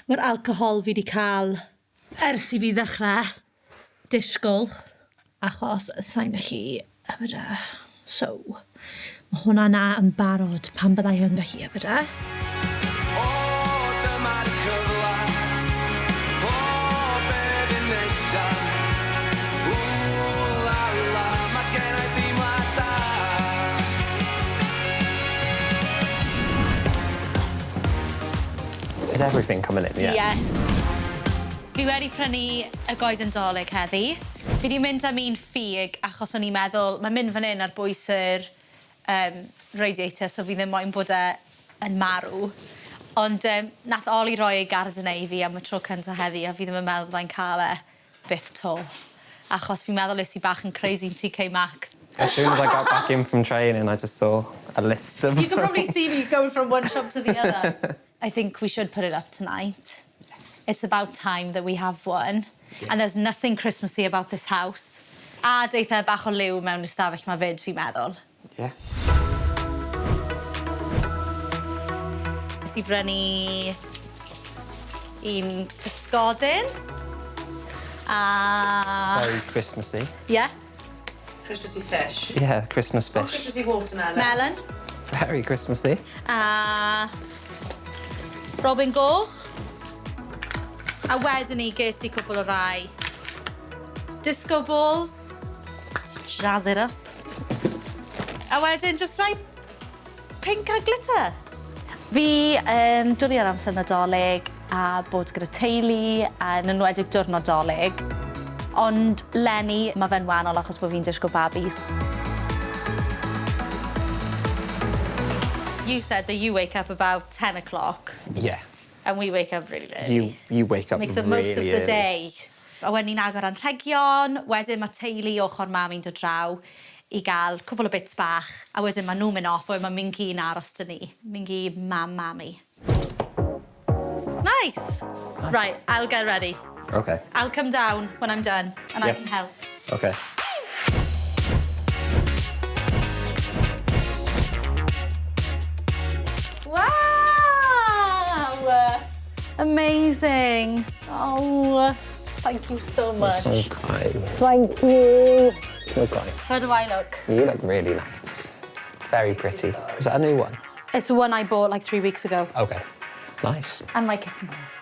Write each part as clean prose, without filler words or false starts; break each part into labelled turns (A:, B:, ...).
A: Mae'r alcohol fi 'di cael ers i fi ddechrau disgwyl, achos sa i'n gallu yfed e. So, mae hwnna 'na yn barod pan byddai yn gallu yfed e.
B: O, dyma'r cyfle. O, be fydd nesa? Ww, la la, mae gen i deimlad da.
C: Is everything coming in? Yeah.
D: Yes. Fi wedi prynu y goeden 'Dolig heddi. Fi 'di mynd am un ffug achos o'n i'n meddwl mae'n mynd fan 'yn ar bwys yr yym radiator so fi ddim moyn bod e yn marw. Ond yym nath Oli roi ei garden e i fi am y tro cynta heddi a fi ddim yn meddwl byddai'n ca'l e byth 'to. Achos fi'n meddwl es i bach yn crazy yn TK Maxx.
C: As soon as I got back in from training, I just saw a list of...
D: You can probably see me going from one shop to the other. I think we should put it up tonight. It's about time that we have one. And there's nothing Christmassy about this house. A deith e bach o liw mewn i'r stafell 'ma 'fyd, fi'n meddwl.
C: Yeah.
D: Nes i brynu un pysgodyn a...
C: Very Christmassy.
D: Yeah.
E: Christmassy fish.
C: Yeah, Christmas
E: Oh,
C: fish.
E: Christmassy watermelon.
D: Melon.
C: Very Christmassy.
D: A Robin Goch. A wedyn 'ny ges i cwpwl o rai disco balls to jazz it up. A wedyn jyst rhai pinc a glitter. Fi yn dwli ar amser Nadolig a bod gyda teulu a yn enwedig diwrnod 'Dolig. Ond 'leni ma' fe'n wahanol achos bo' fi'n disgwl babis. You said that you wake up about 10 o'clock.
C: Yeah.
D: And we wake up really early.
C: You wake up
D: Make the most of
C: really
D: the
C: early.
D: day. A wedyn ni'n agor anrhegion, wedyn ma' teulu ochor mam i'n dod draw i ga'l cwpwl o bits bach, a wedyn ma' nw'n mynd off, a wedyn ma' Mingi'n aros 'da ni. Mingi mam mami. Nice! Right, I'll get ready.
C: Okay.
D: I'll come down when I'm done and I can help.
C: Okay.
D: Wow! Amazing. Oh, thank you so much.
C: So kind.
D: Thank you.
C: Okay.
D: How do I look?
C: You look really nice. Very pretty. Is that a new one?
D: It's the one I bought like 3 weeks ago.
C: Okay. Nice.
D: And my kitten ears.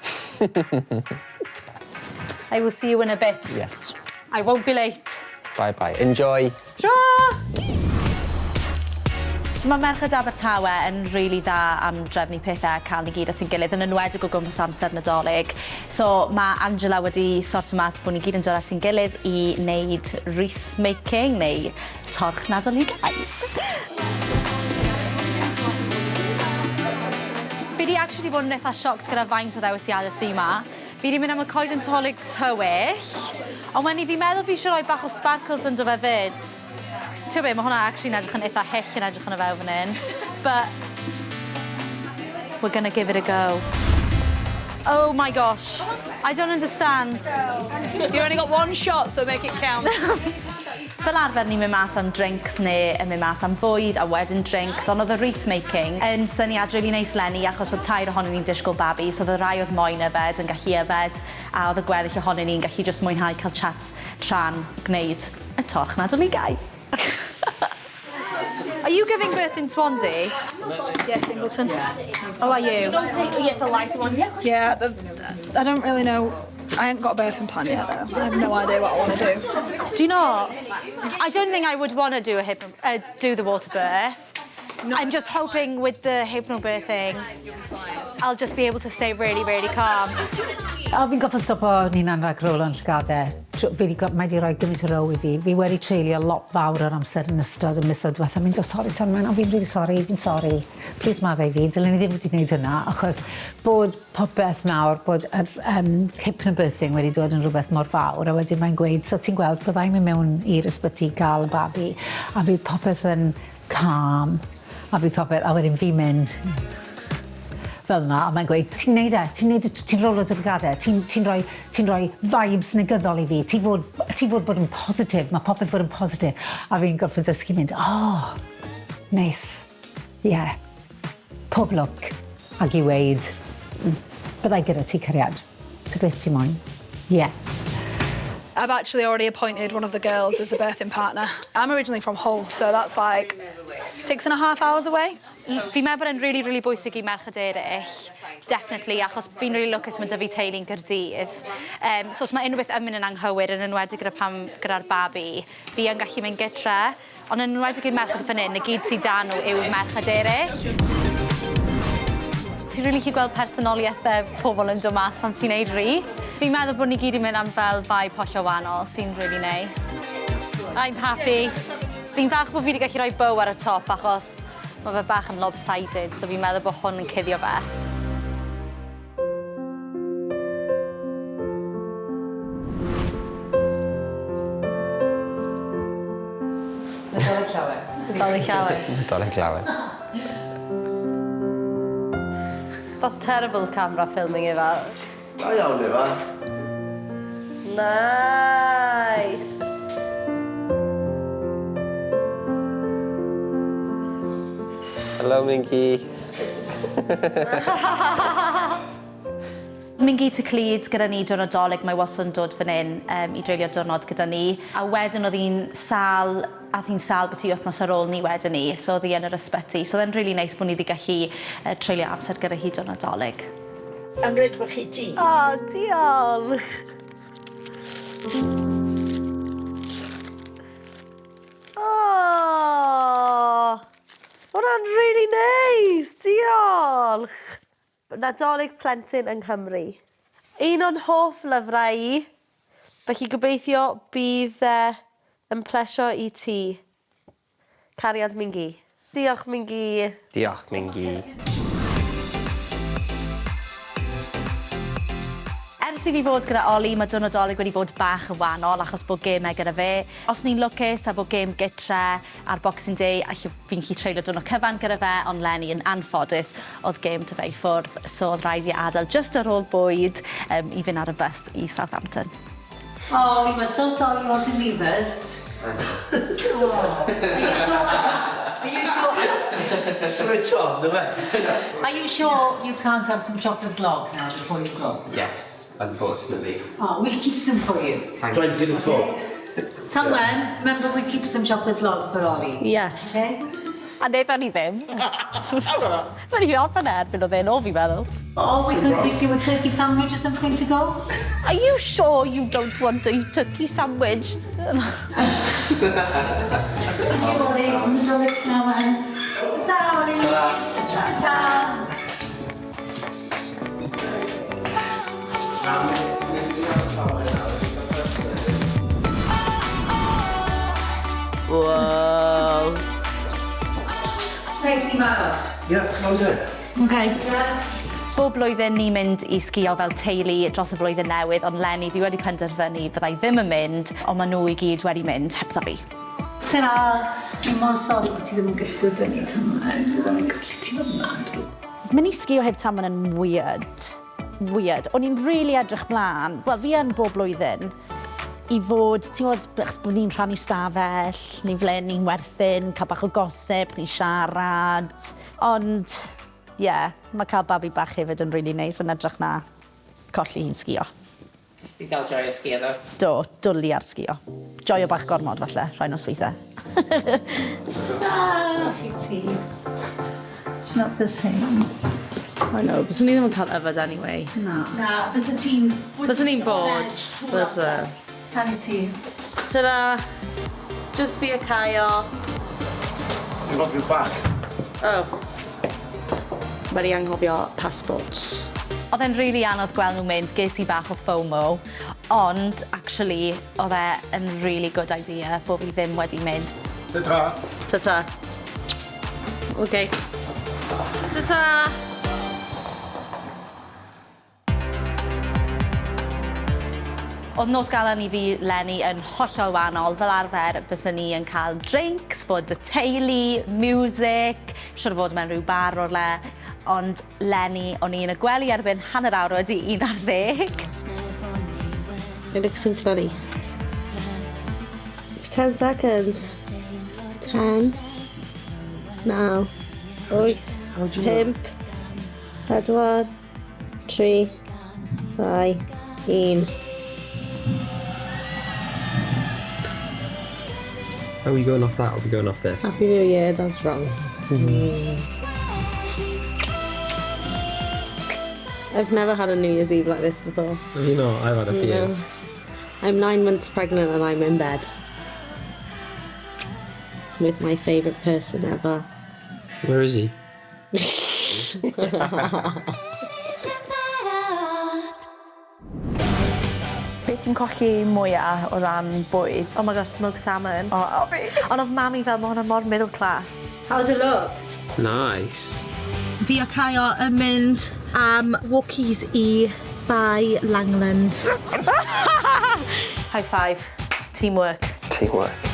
D: I will see you in a bit.
C: Yes.
D: I won't be late.
C: Bye bye. Enjoy.
D: Tra! So mae Merched Abertawe yn rili dda am drefnu pethau a cael ni gyd at ein gilydd, yn enwedig o gwmpas amser Nadolig. So mae Angela wedi sorto mas bod ni gyd yn dod at ein gilydd i wneud wreath making neu torch Nadoligaidd. Fi di actually bod yn eitha shocked gyda faint o ddewisiadau sy 'ma. Fi di mynd am y coeden 'Dolig tywyll, ond wedyn fi'n meddwl fi eisiau rhoi bach o sparkles ynddo fe 'fyd. Ti'n be, mae hwnna actually yn edrych yn eitha hyll yn edrych yn y fewn fan hyn. But we're gonna give it a go. Oh my gosh, I don't understand.
E: You only got one shot, so make it count.
D: Fel arfer ni'n mynd mas am drinks neu yn mynd mas am fwyd a wedyn drinks, ond oedd y wreath making yn syniad really neis 'leni achos oedd tair ohonyn ni'n disgwyl babi, so oedd y rai oedd moyn yfed yn gallu yfed, a oedd y gweddill ohonyn ni'n gallu just mwynhau cael chats tra'n gwneud y torch Nadoligaidd. Are you giving birth in Swansea?
F: Yeah, Singleton.
D: Oh, are you?
A: Yes, a lighter one. Yeah.
F: Yeah, I don't really know. I haven't got a birthing plan yet, though. I have no idea what I want to do.
D: Do you not? I don't think I would want to do the water birth. I'm just hoping with the hypnobirthing, I'll just be able to stay really, really calm.
G: O, fi'n gorffod stopo ni'n rhag rôl o'n llgadau. Fi 'di mae 'di rhoi gymaint o row i fi. Fi wedi treulio lot fawr o'r amser yn ystod y misoedd diwetha. Mynd, "Oh, sorry, Tom, fi'n really sorry, fi'n sorry. Please maddau fi, dylen ni ddim wedi gwneud hynna," achos bod popeth nawr, bod yr hypnobirthing wedi dod yn rhywbeth mor fawr, a wedyn mae'n gweud, "So ti'n gweld, byddai'n mynd mewn i'r ysbyty i gael y babi, a bydd popeth yn calm, a bydd popeth," a wedyn fi'n mynd fel yna, a mae'n gweud, "Ti'n neud e, ti'n neud e, ti'n rolo dy lygadau, ti'n ti rhoi, ti rhoi vibes negyddol i fi, ti fod bod yn positif, mae popeth fod yn positif." A fi'n gorfod dysgu mynd, "Oh, neis, ie, yeah, pob lwc," ac i weud, Byddai gyda ti, cariad. Ta beth ti moyn? Yeah.
F: I've actually already appointed one of the girls as a birthing partner. I'm originally from Hull, so that's like 6.5 hours away.
D: Fi'n meddwl bod e'n really, really bwysig i merched eraill, definitely, achos fi'n really lwcus mae 'da fi teulu'n Gaerdydd. So os mae unrhyw beth yn mynd yn anghywir, yn enwedig gyda pam gyda'r babi, fi yn gallu mynd gytre, ond yn enwedig i'r merched fan hyn, y gyd sydd 'da nhw yw'r merched eraill. Ti'n rili gallu gweld personoliaethau pobl yn dod mas pan ti'n neud wreath. Fi'n meddwl bod ni gyd yn mynd am fel vibe hollol wahanol, sy'n really nice. I'm happy. Fi'n falch bod fi wedi gallu rhoi bow ar y top achos mae fe bach yn lopsided, so fi'n meddwl bod hwn yn cuddio fe.
G: Nadolig Llawen.
D: Nadolig Llawen.
C: Nadolig Llawen.
D: That's terrible camera filming it fel.
H: Da iawn, Efa.
D: Nice!
C: Hello, Minky.
D: Mingi to Clyd gyda ni diwrnod Dolig, mae wastad yn dod fan hyn i dreulio diwrnod gyda ni. A wedyn oedd hi'n sal, a hi'n sal byti wythnos ar ôl ni wedyn ni, so oedd hi yn yr ysbyty. So oedd e'n really nice bod ni wedi gallu treulio amser gyda hi diwrnod Dolig.
I: Anrheg bach i ti.
D: O, oh, diolch! Oh, hwnna'n really nice, diolch! Nadolig Plentyn yng Nghymru. Un o'n hoff lyfrau i, felly gobeithio bydd e yn plesio i ti. Cariad Mingi. Diolch, Mingi.
C: Diolch, Mingi.
D: Ers i fi fod gyda Oli, mae diwrnod Dolig wedi bod bach yn wahanol achos bod gemau gyda fe. Os ni'n lwcus a bod gêm gytre ar Boxing Day, alle fi'n gallu treulio diwrnod cyfan gyda fe, ond leni yn anffodus oedd gêm 'da fe i ffwrdd, so oedd rhaid i adael just ar ôl bwyd i fynd ar y bus i Southampton.
G: Oh, we were so sorry you had to leave us. Oh, are you sure? Are you sure?
H: Switch on, no fe?
G: Are you sure you can't have some chocolate log now before you go?
C: Yes, unfortunately.
G: Oh, we'll keep some for you.
C: Thank you.
H: 20 to 4.
G: Tanwen, remember we keep some chocolate log for Ollie.
A: Yes.
G: Okay?
D: A wnaethon ni ddim. Mae'n i orffen erbyn oedd e'n o, fi'n meddwl.
G: Or we could make you a turkey sandwich or something to go.
D: Are you sure you don't want a turkey sandwich?
G: Thank you, Ollie. Nadolig Llawen. Ta-ta, Ollie. Ta-ta.
E: Wow.
G: Reit, ni'n barod.
H: Ie, come on then.
A: Okay.
D: Bob blwyddyn ni'n mynd i sgio fel teulu dros y flwyddyn newydd, ond leni fi wedi penderfynu byddai ddim yn mynd, ond maen nhw i gyd wedi mynd hebddo fi.
G: Ta-ra. Dwi'n mor sori bod ti ddim yn gallu dod â ni, Tanwen. Byddwn ni'n colli ti ofnadwy.
J: Mynd i sgio heb Tanwen yn weird. Weird. O'n i'n really edrych mlaen, wel, fi yn bob blwyddyn, i fod, ti'n gwybod, achos bod ni'n rhannu stafell, ni'n flen, ni'n werthin, cael bach o gossip, ni'n siarad. Ond, ie, yeah, mae cael babi bach hefyd yn really neis yn edrych na colli hi'n sgio.
K: Nes ti gael joio sgio ddo?
J: Do, dwlu ar sgio. Joio bach gormod falle, rhai nosweithiau.
G: Ta-da! Ti. It's not the same.
E: I know, byswn ni ddim yn cael yfed anyway.
G: Na. Na, fysa ti'n...
E: Byswn ni'n bod. Bysa.
G: Canu ti.
E: Ta-da! Just fi a Caio.
H: Anghofio bag.
E: Oh. Wedi anghofio passports.
D: Oedd e'n really anodd gweld nhw'n mynd, ges i bach o FOMO, ond actually, oedd e yn really good idea bod fi ddim wedi mynd.
H: Ta-ta.
E: Ta-ta. Okay. Ta-ta!
D: Oedd nos galan i fi leni yn hollol wahanol. Fel arfer, byswn ni yn cael drinks, bod y teulu, music, siwr o fod mewn rhyw bar o'r le. Ond leni, o'n i yn y gwely erbyn 11:30.
E: It looks so funny. It's 10 seconds. 10. 9. 8. 5. 4. 3, 2, 1.
C: Are we going off that or are we going off this?
E: Happy New Year, that's wrong. I've never had a New Year's Eve like this before.
C: Have you not? I've had a few.
E: No. I'm 9 months pregnant and I'm in bed. With my favourite person ever.
C: Where is he?
J: Be ti'n colli mwyaf o ran bwyd?
E: Oh my gosh, smoked salmon.
J: O, a fi.
E: Ond oedd mami fel, mae hwnna mor middle class. How's it look?
C: Nice.
A: Fi a Caio yn mynd am walkies i Bae Langland.
E: High five. Teamwork.
C: Teamwork.